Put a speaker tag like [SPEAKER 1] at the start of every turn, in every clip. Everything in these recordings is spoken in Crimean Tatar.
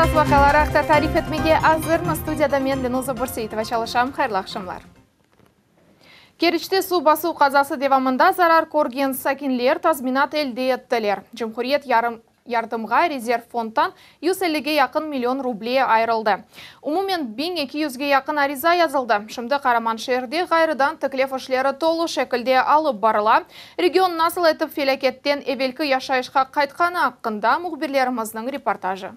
[SPEAKER 1] Esas vaqialar aqta tarif etmege azırmız. Studiyada men, Lenuza Bürseitova, çalışam. Hayırlı aqşamlar. Keriçte suv basuv qazası devamında zarar körgen sakinler tazminat elde ettiler. Cumhuriyet yarım yardımğa rezerv fondtan 150ge yaqın million ruble ayırıldı. Umumen 1200ge yaqın ariza yazıldı. Şimdi qaraman şeerde ğayrıdan tiklev işleri tolu şekilde alıp barıla. Region nasıl etip felâketten evelki yaşayışqa qaytqanı aqqında mühbirlerimizniñ reportajı.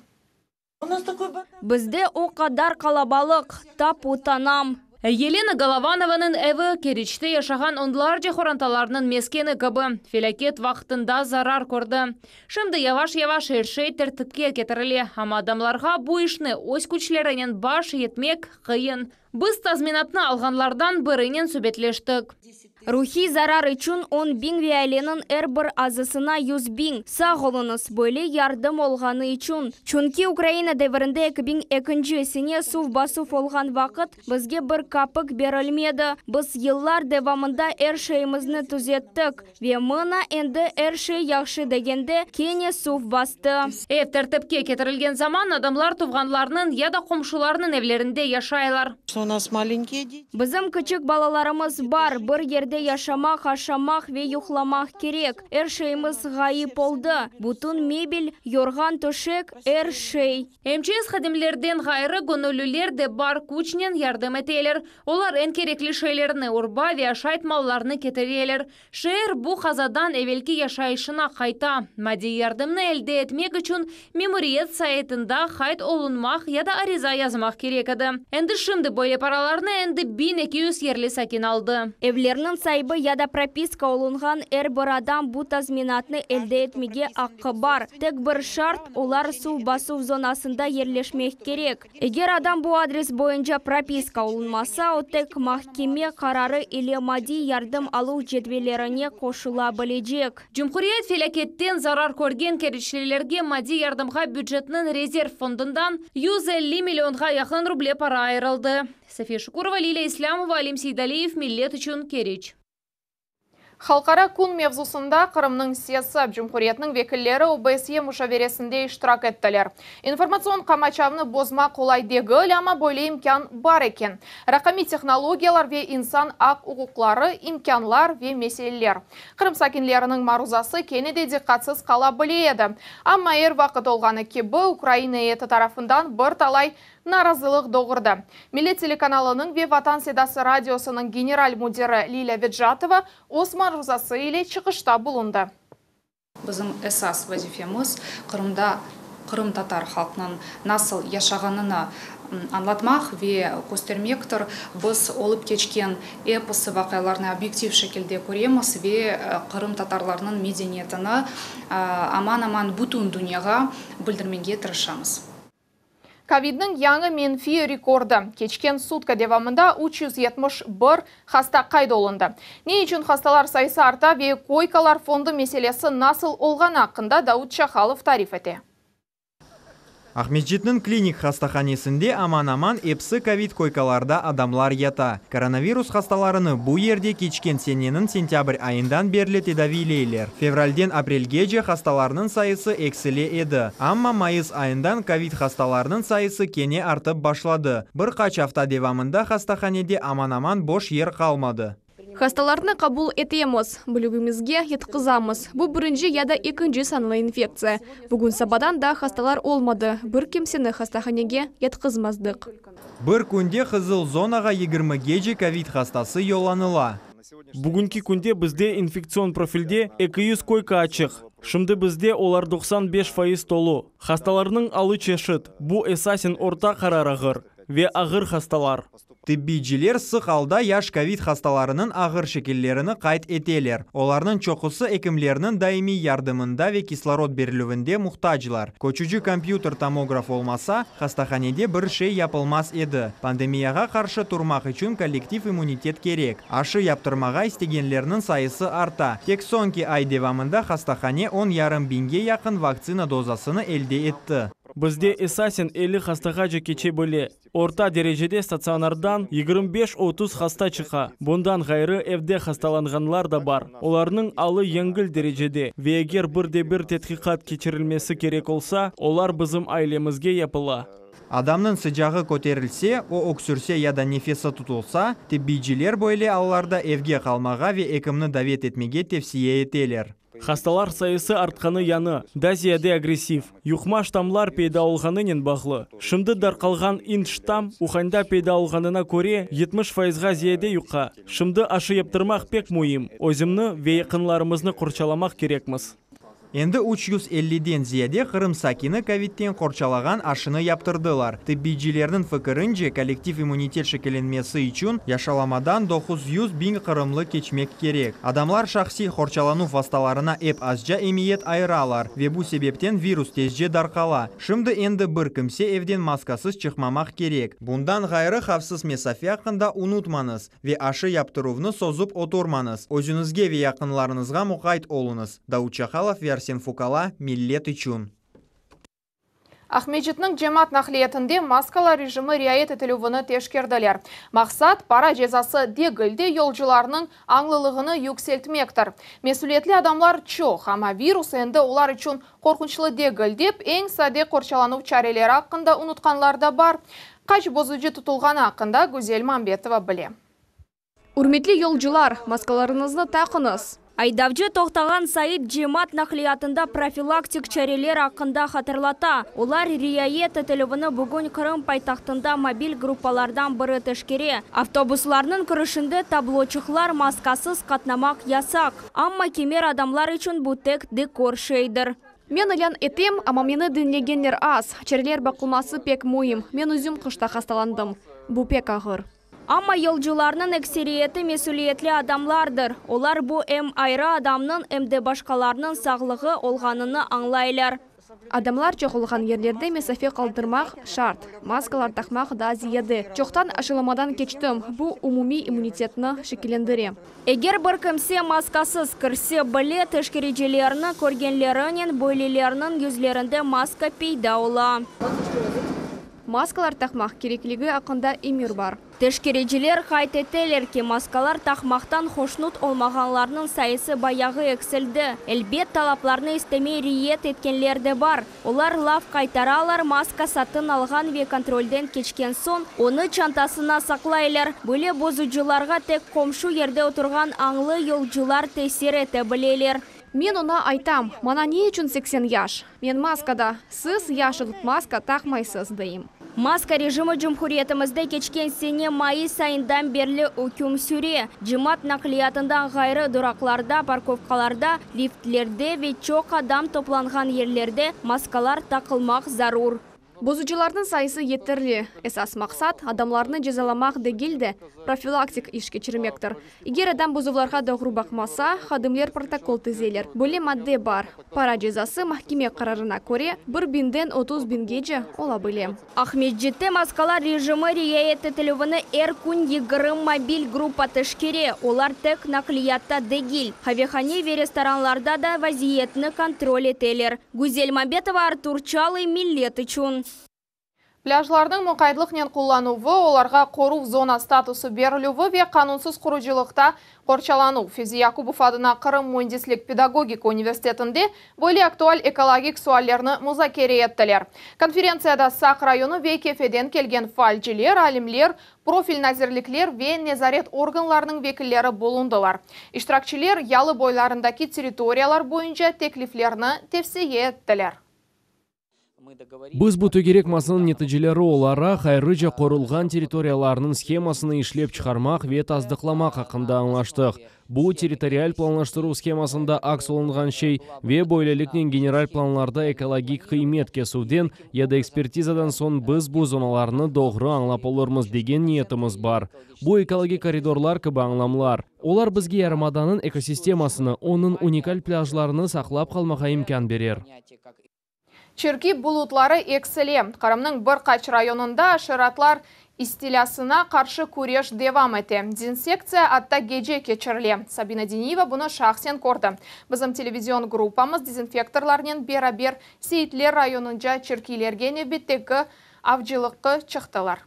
[SPEAKER 2] Bizde o qadar qalabalıq, tap utanam.
[SPEAKER 3] Yelena Golovanovanıñ evi Keriçte yaşağan onlarca qorantalarnıñ meskeni kibi felâket vaqtında zarar kördi. Şimdi yavaş-yavaş er şey tertipke ketirile, amma adamlarğa bu işni öz küçlerinen baş etmek qıyın. Biz tazminatnı alğanlardan birinen subetleştik.
[SPEAKER 2] Ruhiy zarar içün 10 biñ ve aileniñ er bir azasına 100 biñ. Sağ oluñız, böyle yardım olğanı içün. Çünki Ukraina devrinde 2002 sene suv basuv olğan vaqıt bizge bir kapik berilmedi. Biz yıllar devamında er şeyimizni tüzettik. Ve mına endi er şey yahşı degende kene suv bastı.
[SPEAKER 3] Ev tertipke ketirilgen zaman adamlar tuvğanlarınıñ ya da qomşularınıñ evlerinde yaşaylar.
[SPEAKER 4] Что у нас маленькие дети.
[SPEAKER 2] Bizim kiçik balalarımız bar. Bir yerde yaşamaq, aşamaq ve yuqlamaq kerek. Er şeyimiz ğayıp oldı. Bütün mebel, yorğan töşek, er şey.
[SPEAKER 3] MCS hadimlerden ğayrı göñülliler de bar küçnen yardım eteler. Olar eñ kerekli şeylerni, urba ve aşayt mallarını ketireler. Şeer bu qazadan evelki yaşayışına qayta. Maddiy yardımnı elde etmek içün memuriyet saytında qayd olunmaq ya da ariza yazmaq kerek edi. Endi şimdi böyle paralarnı endi 1200 yerli sakin aldı.
[SPEAKER 2] Evlerniñ saibi ya da propiska olunğan er bir adam bu tazminatnı elde etmege aqqı bar. Tek bir şart, olar suv basuv zonasında yerleşmek kerek. Eger adam bu adres boyunca propiska olunmasa, o tek mahkeme qararı ile maddiy yardım aluv cedvellerine qoşula bilecek.
[SPEAKER 3] Cumhuriyet felâketten zarar körgen keriçlilerge maddiy yardımğa bücetniñ rezerv fondundan 150 millionğa yaqın ruble para ayırıldı. София Шукурова, Лилия Ислямова, Алим Сейдалиев, Millet içün Keriç.
[SPEAKER 1] Halqara kün mevzusında Qırımnıñ sesi Cumhuriyetniñ vekilleri OBSE muşaveresinde iştirak ettiler. İnformatsion qamaçavnı bozmaq qolay degil, amma böyle imkân bar eken. Raqamiy tehnologiyalar ve insan aq-uquqları, imkânlar ve meseleler. Qırım sakinleriniñ maruzası kene de diqqatsız qala bile edi. Amma er vaqıt olğanı kibi Ukraina eyyeti tarafından bir talay narazılıq doğurdı. Millet telekanalınıñ ve Vatan Sedası radiosınıñ general müdiri Lilâ Vecatova öz maruzası ile çıqışta bulundı.
[SPEAKER 5] Bizim esas vazifemiz Qırımda qırımtatar halqınıñ nasıl yaşağanını añlatmaq ve köstermektir. Biz olıp keçken episi vaqialarnı obyektiv şekilde köremiz ve qırımtatarlarnıñ medeniyetini aman-aman bütün dünyağa bildirmege tırışamız.
[SPEAKER 1] Kovidniñ yañı menfiy rekordı. Keçken sutka devamında 371 hasta qayd olundı. Ne içün hastalar sayısı arta ve koykalar fondu meselesi nasıl olğanı aqqında Daud Çahalov tarif ete.
[SPEAKER 6] Aqmescitniñ klinik hastahanesinde aman-aman episi kovid koykalarda adamlar yata. Koronavirus hastalarını bu yerde keçken seneniñ sentâbr ayından berli tedaviyleyler. Fevralden aprelgece hastalarnıñ sayısı eksile edi. Amma mayıs ayından kovid hastalarnıñ sayısı kene artıp başladı. Bir qaç afta devamında hastahanede aman-aman boş yer qalmadı.
[SPEAKER 7] Hastalarnı qabul etemiz, bölügimizge yatqızamız. Bu birinci ya da ekinci sanlı infektsiya. Bugün sabadan da hastalar olmadı. Bir kimseni hastahanege yatqızmazdıq.
[SPEAKER 6] Bir künde qızıl zonağa 20gece kovid hastası yollanıla.
[SPEAKER 8] Bugünki künde bizde infektsion profilde 200 koyka açıq. Şimdi bizde olar 95% tolu. Hastalarnıñ alı çeşit. Bu esasen orta qarar ağır ve ağır hastalar.
[SPEAKER 6] Tibbiyciler sıq alda yaş kovid hastalarınıñ ağır şekillerini qayd eteler. Olarnıñ çoqusı ekimlerniñ daimiy yardımında ve kislorod berilüvinde muhtaclar. Köçüci kompyuter tomograf olmasa, hastahanede bir şey yapılmaz edi. Pandemiyağa qarşı turmaq içün kollektiv immunitet kerek. Aşı yaptırmağa istegenlerniñ sayısı arta. Tek soñki ay devamında hastahane 10,5 biñge yaqın vaktsina dozasını elde etti.
[SPEAKER 8] Bizde esasen 50 hastağace keçe bile. Orta derecede statsionardan 25-30 hasta çıqa. Bundan ğayrı, evde hastalanğanlar da bar. Olarnıñ alı yengil derecede ve eger bir de bir tedqiqat keçirilmesi kerek olsa, olar bizim ailemizge yapıla.
[SPEAKER 6] Adamnıñ sıcağı köterilse, o öksürse ya da nefesi tutulsa, tibbiyciler böyle allarda evge qalmağa ve ekimni davet etmege tevsiye eteler.
[SPEAKER 8] Hastalar sayısı artqanı yañı, daa ziyade agressiv, yuqma ştammlar peyda olğanınen bağlı. Şimdi darqalğan ind ştamm Uhanda peyda olğanına köre 70 fayızğa ziyade yuqa. Şimdi aşı yaptırmaq pek müim, özümni ve yaqınlarımıznı qorçalamaq kerekmiz.
[SPEAKER 6] Endi 350-den ziyade Qırım sakini kovitten qorçalağan aşını yaptırdılar. Tibbiycilerniñ fikirince, kollektiv immunitet şekillenmesi içün aşılamadan 900 biñ qırımlı keçmek kerek. Adamlar şahsiy qorçalanuv vastalarına ep azca emiyet ayıralar ve bu sebepten virus tezce darqala. Şimdi endi bir kimse evden maskasız çıqmamaq kerek. Bundan ğayrı havfsız mesafe aqqında unutmañız ve aşı yaptıruvnı sozıp oturmañız. Özüñizge ve yaqınlarıñızğa muqayt oluñız. Davut Çakalov ve Arsen Fukala Millet içün.
[SPEAKER 1] Aqmescitniñ cemaat naqliyatında maskalar rejimi riayet etilüvini teşkerdiler. Maqsat para cezası degil de yolcularnıñ añlılığını yükseltmektir. Mesüliyetli adamlar çoq, amma virus endi olar içün qorqunçlı degil dep eñ sade qorçalanuv çareleri aqqında unutqanlar da bar. Qaç bozucı tutulğanı aqqında Güzel Mambetova bile.
[SPEAKER 7] Ürmetli yolcular, maskalarıñıznı taqıñız.
[SPEAKER 2] Aydavcı toqtağan sayın cemaat naqliyatında profilaktik çareler aqqında hatırlata. Olar riayet etilüvini bugün Qırım paytahtında mobil gruppalardan biri teşkere. Avtobuslarnıñ kirişinde tabloçıqlar maskasız qatnamaq yasaq. Amma kimer adamlar içün bu tek dekor şeydir.
[SPEAKER 7] Men ilân etem, amma meni diñlegenler az. Çareler baqılması pek müim. Men özüm qışta hastalandım. Bu pek ağır.
[SPEAKER 2] Amma yolcularnıñ ekseriyeti mesüliyetli adamlardır. Olar bu em ayrı adamnıñ, em de başqalarnıñ sağlığı olğanını añlaylar.
[SPEAKER 7] Adamlar çoq olğan yerlerde mesafe qaldırmaq şart. Maskalar taqmaq daa ziyade. Çoqtan aşılamadan keçtim. Bu umumiy immunitetni şekillendire.
[SPEAKER 2] Eger bir kimse maskasız kirse bile, teşkericilerni körgenlerinen böylelerniñ yüzlerinde maska peyda ola.
[SPEAKER 7] Maskalar taqmaq kerekligi aqqında emir bar.
[SPEAKER 2] Teşkericiler qayd eteler ki, maskalar taqmaqtan hoşnut olmağanlarnıñ sayısı bayağı eksildi. Elbet, talaplarnı istemey riayet etkenler de bar. Olar laf qaytaralar, maska satın alğan ve kontrolden keçken soñ, onı çantasına saqlaylar. Böyle bozucılarğa tek qomşu yerde oturğan añlı yolcular tesir ete bileler.
[SPEAKER 7] Men oña aytam, maña ne içün 80 yaş? Men maskada, siz yaş olıp maska taqmaysız, deyim.
[SPEAKER 2] Maska rejimi cumhuriyetimizde keçken sene mayıs ayından berli üküm süre. Cemaat naqliyatından ğayrı duraqlarda, parkovkalarda, liftlerde ve çoq adam toplanğan yerlerde maskalar taqılmaq zarur.
[SPEAKER 7] Bozucılarnıñ sayısı yeterli. Esas maqsat adamlarnı cezalamaq degil de, profilaktik iş keçirmektir. Eger adam bozuvlarğa doğru baqmasa, hadimler protokol tizeler. Böyle madde bar. Para cezası mahkeme qararına köre bir biñden 30 biñgece ola bile.
[SPEAKER 2] Aqmescitte maskalar rejimi riayet etilüvini er kün 20 mobil gruppa teşkere. Olar tek naqliyatta degil. Qavehane ve restoranlarda da vaziyetni kontrol eteler. Güzel Mambetova, Artur Çalıy, Millet içün.
[SPEAKER 1] Plâjlarnıñ muqaytlıqnen qullanuvı, olarğa qoruv zona statusı berilüvi ve qanunsız qurucılıqta qorçalanuv. Fevzi Yakubov adına Qırım müendislik pedagogika universitetinde böyle aktual ekologik suallerni muzakere ettiler. Konferentsiyada Saq rayonı ve Kefeden kelgen faalciler, alimler, profil nazirlikler ve nezaret organlarınıñ vekilleri bulundılar. İştirakçiler yalı boylarındaki territoriyalar boyunca tekliflerni tevsiye ettiler.
[SPEAKER 4] Biz bu tögerek masanıñ neticeleri olaraq ayrıca qorulğan territoriyalarnıñ shemasını işlep çıqarmaq ve tasdıqlamaq aqqında añlaştıq. Bu territorial planlaştıruv shemasında aks olunğan şey ve böyleliknen general planlarda ekologik qıymet kesüvden ya da ekspertizadan soñ biz bu zonalarnı doğru añlap olurmız degen niyetimiz bar. Bu ekologik koridorlar kibi añlamlar. Olar bizge yarımadanıñ ekosistemasını, onıñ unikal plâjlarını saqlap qalmağa imkân berer.
[SPEAKER 1] Çirki bulutları eksile. Qırımnıñ bir qaç rayonında aşeratlar. istilâsına qarşı küreş devam ete. Dezinsektsiya atta gece keçirile. Sabina Diniyeva bunı şahsen kördi. Bizim televizion gruppamız dezinfektorlarnen beraber Seyitler rayonınca çirkiylerge nevbetteki avcılıqqa çıqtılar.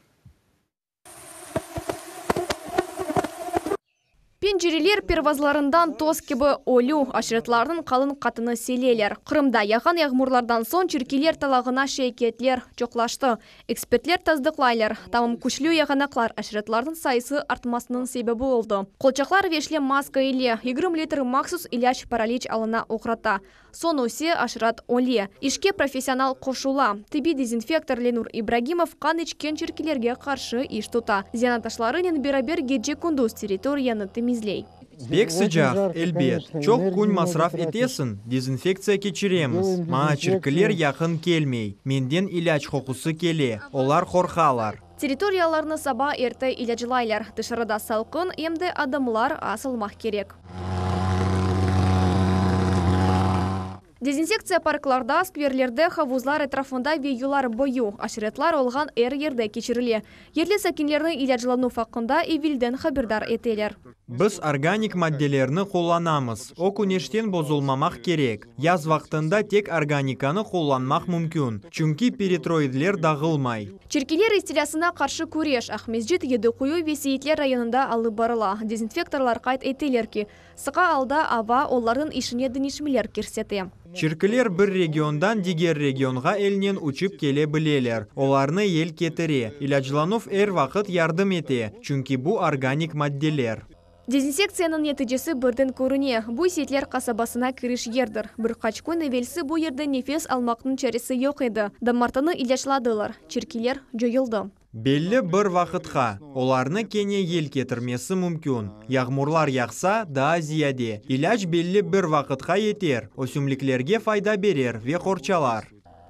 [SPEAKER 7] Pencereler pervazlarından toz kibi ölü aşeratlarnıñ qalın qatını seleler. Qırımda yağğan yağmurlardan soñ çirkiyler talağına şikâyetler çoqlaştı. Ekspertler tasdıqlaylar, tamam küçlü yağanaqlar aşeratlarnıñ sayısı artmasınıñ sebebi oldı. Qolçaqlar ve şlem maska ile 20 litr mahsus ilâc paraliç alına oğrata. Soñ ise aşerat öle. İşke professional qoşula. Tibbiy dezinfektor Lenur İbragimov qan içken çirkilerge qarşı iş tuta. Zenaatdaşlarınen beraber gece-kündüz territoriyanı temizley.
[SPEAKER 6] Bek sıcaq, elbet. Çoq kün masraf etesiñ, dezinfektsiya keçiremiz. Maña çirkiler yaqın kelmey. Menden ilâc qoqusı kele, olar qorqalar.
[SPEAKER 7] Territoriyalarnı saba erte ilâclaylar. Tışarıda salqın, em de adamlar az olmaq kerek. Dezinsektsiya parklarda, skverlerde, havuzlar etrafında ve yollar boyu, aşeratlar olğan er yerde keçirile. Yerli sakinlerni ilâclanuv aqqında evelden haberdar eteler.
[SPEAKER 6] Biz organik maddelerni qullanamız, o küneşten bozulmamaq kerek. Yaz vaqtında tek organikanı qullanmaq mümkün, çünki piretroidler dağılmay.
[SPEAKER 7] Çirkiler istilâsına qarşı küreş Aqmescit, Yediquyu ve Seyitler rayonında alıp barıla. Dezinfektorlar qayd eteler ki, sıqa alda ava olarnıñ işine deñişmeler kirsete.
[SPEAKER 6] Çirkiler bir regiondan diger regionğa elnen uçıp kele bileler. Olarnı yel ketire. İlâclanuv er vaqıt yardım ete, çünki bu organik maddeler.
[SPEAKER 7] Dezinsektsiyanıñ neticesi birden körüne. Bu Seyitler qasabasına kiriş yerdir. Bir qaç kün evelsi bu yerde nefes almaqnıñ çaresi yoq edi. Damartını ilâcladılar, çirkiler coyuldı.
[SPEAKER 6] Belli bir vaqıtqa. Olarnı kene yel ketirmesi mümkün. Yağmurlar yağsa, daa ziyade. İlâc belli bir vaqıtqa yeter, ösümliklerge fayda berer ve qorçalar.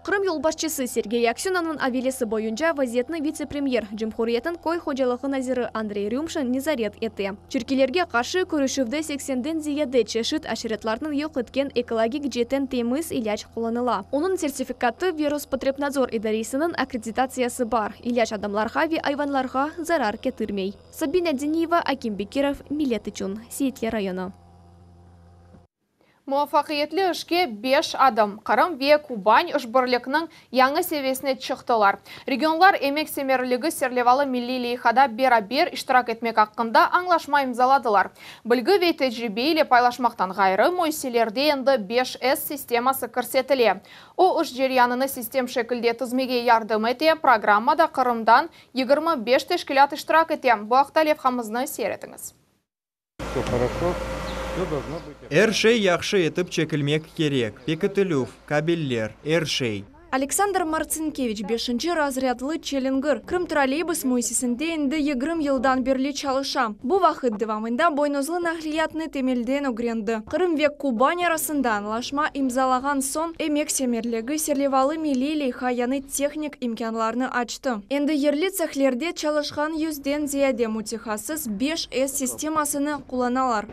[SPEAKER 7] Qırım yolbaşçısı Sergey Aksönovnıñ avalesi boyunca vaziyetni vitse-premyer, cumhuriyetniñ köy hocalığı naziri Andrey Rümşin nezaret ete. Çirkilerge qarşı körüşüvde seksenden ziyade çeşit aşeratlarnıñ yoq etken ekologik ceetten temiz ilâc qullanıla. Onıñ sertifikatı ve Rospotrebnadzor idaresiniñ akkreditatsiyası bar. İlâc adamlarğa ve ayvanlarğa zarar ketirmey. Sabina Diniyeva, Akim Bekirov, Millet içün, Seyitler rayonı.
[SPEAKER 1] Muvafaqiyetli işke beş adım, Qırım ve Kuban işbirlikniñ yañı seviyesine çıqtılar. Regionlar emek semereligi serlevalı milliy leyhada beraber iştirak etmek aqqında añlaşma imzaladılar. Bilgi ve tecribe ile paylaşmaqtan ğayrı, müessiselerde endi beş S sisteması kirsetile. O, iş ceryanını sistem şekilde tizmege yardım ete, programmada Qırımdan 25 teşkilât iştirak ete. Bu aqta levhamıznı seyir etiñiz.
[SPEAKER 6] Er şey yahşı etip çekilmek kerek, pekitilüv, kabeller, er şey.
[SPEAKER 7] Aleksandr Martsinkeviç beşinci razrâdlı çelingir, Krımtrolleybus müessisesinde endi 20 yıldan berli çalışa. Bu vaqıt devamında boynuzlı naqliyatnı temelden ögrendi. Qırım ve Kuban arasında añlaşma imzalağan soñ, emek semerligi serlevalı milliy leyha yañı tehnik imkânlarnı açtı. Endi yerli tsehlerde çalışqan yüzden ziyade mütehassıs beş S sistemasını qullanalar.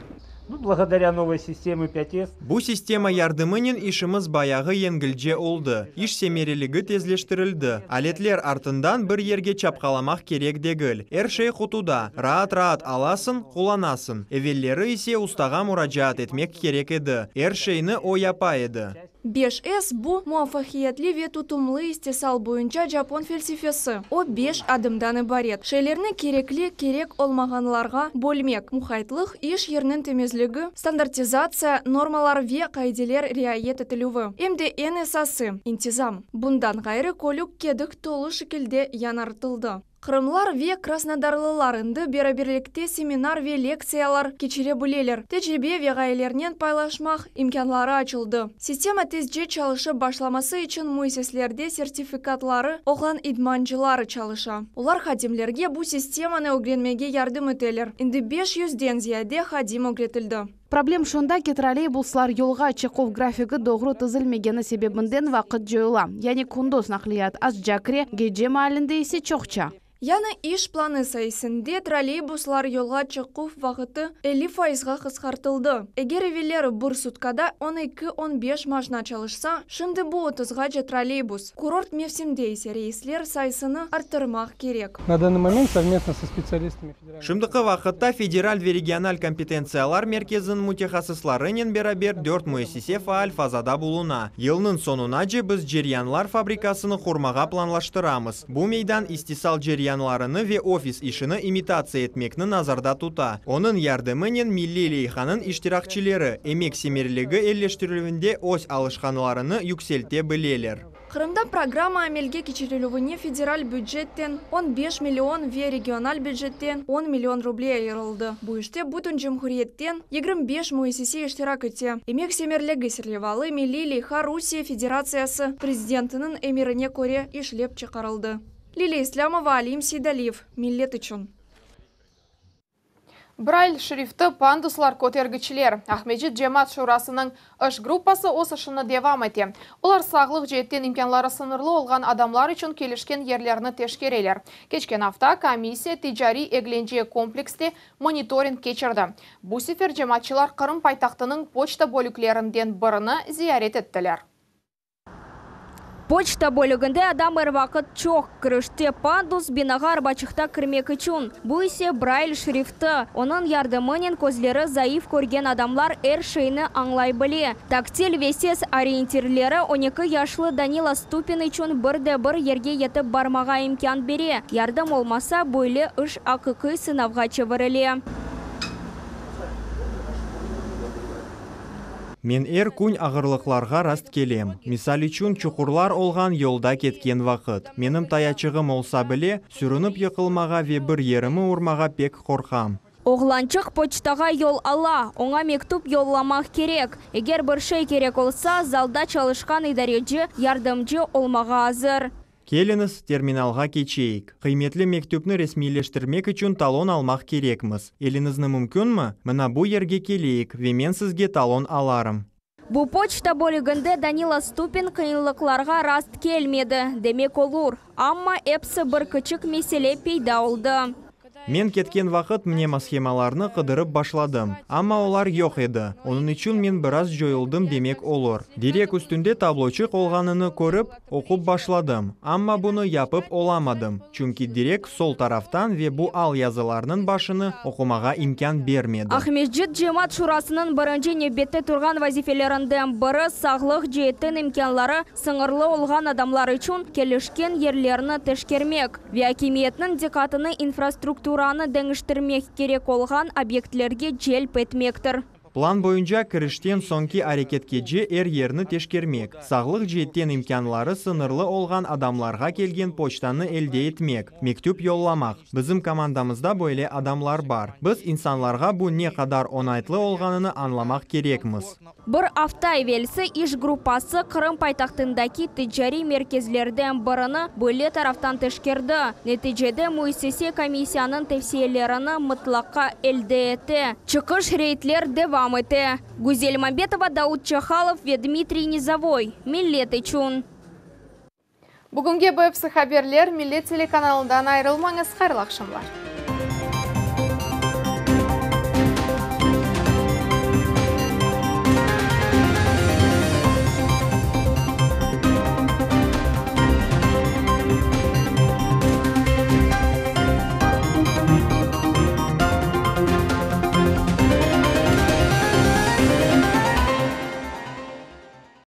[SPEAKER 9] Ну, благодаря новой системе 5S.
[SPEAKER 6] Bu sistema yardımınen işimiz bayağı yengilce oldı. İş semereligi tezleştirildi. Aletler artından bir yerge çapqalamaq kerek degil. Er şey qutuda. Raat-raat alasıñ, qullanasıñ. Evelleri ise ustağa muracaat etmek kerek edi. Er şeyni o yapa edi.
[SPEAKER 7] Beş S, bu, muvafaqiyetli ve tutumlı istisal boyunca japon felsefesi. O, beş adımdan ibaret, şeylerni kerekli, kerek olmağanlarğa bölmek, muqaytlıq, iş yeriniñ temizligi, standartizatsiya, normalar ve qaideler riayet etilüvi, em de eñ esası, intizam. Bundan ğayrı, kölük kedik tolu şekilde yañartıldı. Qırımlar ve krasnodarlılar endi beraberlikte seminar ve lektsiyalar keçire bileler, tecribe ve ğayelernen paylaşmaq imkânları açıldı. Sistema tezce çalışıp başlaması içün müessiselerde sertifikatları olğan idmancılar çalışa. Olar hadimlerge bu sistemanı ögrenmege yardım eteler. Endi 500-den ziyade hadim ögretildi.
[SPEAKER 10] Problem şunda ki, trolleybuslar yolğa çıquv grafigi doğru tizilmegeni sebebinden vaqıt coyula. Yani kündüz naqliyat azca kire, gece maalinde ise çoqça.
[SPEAKER 7] Yañı iş planı sayesinde trolleybuslar yolğa çıquv vaqtı 50 fayızğa qısqartıldı. Eger evelleri bir sutkada on eki, on beş maşna çalışsa, şimdi bu otuzğace trolleybus. Kurort mevsimde ise reysler sayısını arttırmaq kerek.
[SPEAKER 11] Na danıy moment sovmestno so spetsialistami federalnogo.
[SPEAKER 6] Şimdiki vaqıtta Federal ve regional kompetentsiyalar merkeziniñ mütehassıslarınen beraber dört müessise faal fazada buluna. Yılnıñ soñunace biz ceryanlar fabrikasını qurmağa planlaştıramız. Bu meydan istisal ceryanlarını ve ofis işini imitatsiya etmekni nazarda tuta. Onıñ yardımınen milliy leyhanıñ iştirakçileri emek semereligi elleştirilüvinde öz alışqanlarını yükselte bileler.
[SPEAKER 7] Qırımda programma amelge keçirilüvine federal bücetten 15 million ve regional bücetten 10 million ruble ayırıldı. Bu işte bütün cumhuriyetten 25 müessise iştirak ete. Emek semerligi serlevalı milliy leyha Rusiye Federatsiyası Prezidentiniñ emirine köre işlep çıqarıldı. Lilâ İslâmova, Alim Seydaliyev, Millet içün.
[SPEAKER 1] Brayl şrifti, panduslar, kötergiçler. Aqmescit cemaat şurasınıñ iş gruppası öz işini devam ete. Olar sağlıq ceetten imkânları sıñırlı olğan adamlar içün kelişken yerlerni teşkereler. Keçken afta komissiya ticariy-eglence komplekste monitoring keçirdi. Bu sefer cemaatçılar Qırım paytahtınıñ poçta bölüklerinden birini ziyaret ettiler.
[SPEAKER 2] Poçta bölüginde adam er vaqıt çoq. Kirişte pandus, binağa arbaçıqta kirmek içün. Bu ise Brayl şrifti. Onıñ yardımınen közleri zayıf körgen adamlar er şeyni añlay bile. Taktil ve ses oriyentirleri 12 yaşlı Danila Stupin içün bir de bir yerge yetip barmağa imkân bere. Yardım olmasa, böyle iş aqiqiy sınavğa çevirile.
[SPEAKER 6] Men er kün ağırlıqlarğa rastkelem. Misal içün, çuqurlar olğan yolda ketken vaqıt. Menim tayaçığım olsa bile, sürünip yıqılmağa ve bir yerimi urmağa pek qorqam.
[SPEAKER 2] Oğlançıq poçtağa yol ala, oña mektüp yollamaq kerek. Eger bir şey kerek olsa, zalda çalışqan idareci yardımcı olmağa azır.
[SPEAKER 6] Keliñiz, terminalğa keçeyik. Qıymetli mektüpni resmiyleştirmek içün talon almaq kerekmiz. Eliñizni mümkünmi? Mına bu yerge keleyik ve men sizge talon alarım.
[SPEAKER 2] Bu poçta bölüginde Danila Stupin qıyınlıqlarğa rast kelmedi, demek olur. Amma episi bir kiçik mesele peyda oldı.
[SPEAKER 6] Men ketken vaqıt mnemoshemalarnı qıdırıp başladım, amma olar yoq edi, onıñ içün men biraz coyuldım demek olur. Direk üstünde tabloçıq olğanını körip, oqup başladım, amma bunı yapıp olamadım, çünki direk sol taraftan ve bu al yazılarnıñ başını oqumağa imkân bermedi.
[SPEAKER 2] Aqmescit Cemaat Şurasınıñ birinci nevbette turğan vazifelerinden biri sağlıq ceetten imkânları sıñırlı olğan adamlar içün kelişken yerlerni teşkermek ve akimiyetniñ diqqatını infrastrukturanı deñiştirmek kerek olğan obyektlerge celp etmektir.
[SPEAKER 6] Plan boyunca kirişten soñki areketkece er yerni teşkermek, sağlıq ceetten imkânları sıñırlı olğan adamlarğa kelgen poçtanı elde etmek, mektüp yollamaq. Bizim komandamızda böyle adamlar bar. Biz insanlarğa bu ne qadar oñaytlı olğanını añlamaq kerekmiz.
[SPEAKER 2] Bir afta evelsi iş gruppası Qırım paytahtındaki ticariy merkezlerden birini böyle taraftan teşkerdi. Neticede müessise komissiyanıñ tevsiyelerini mıtlaqa elde ete. Çıqış reydler devam ete. Güzel Mambetova, Daud Çahalov ve Dmitriy Nizovoy. Millet içün.
[SPEAKER 1] Bugünge bu episi haberler, Millet telekanalından ayırılmañız, hayırlı aqşamlar.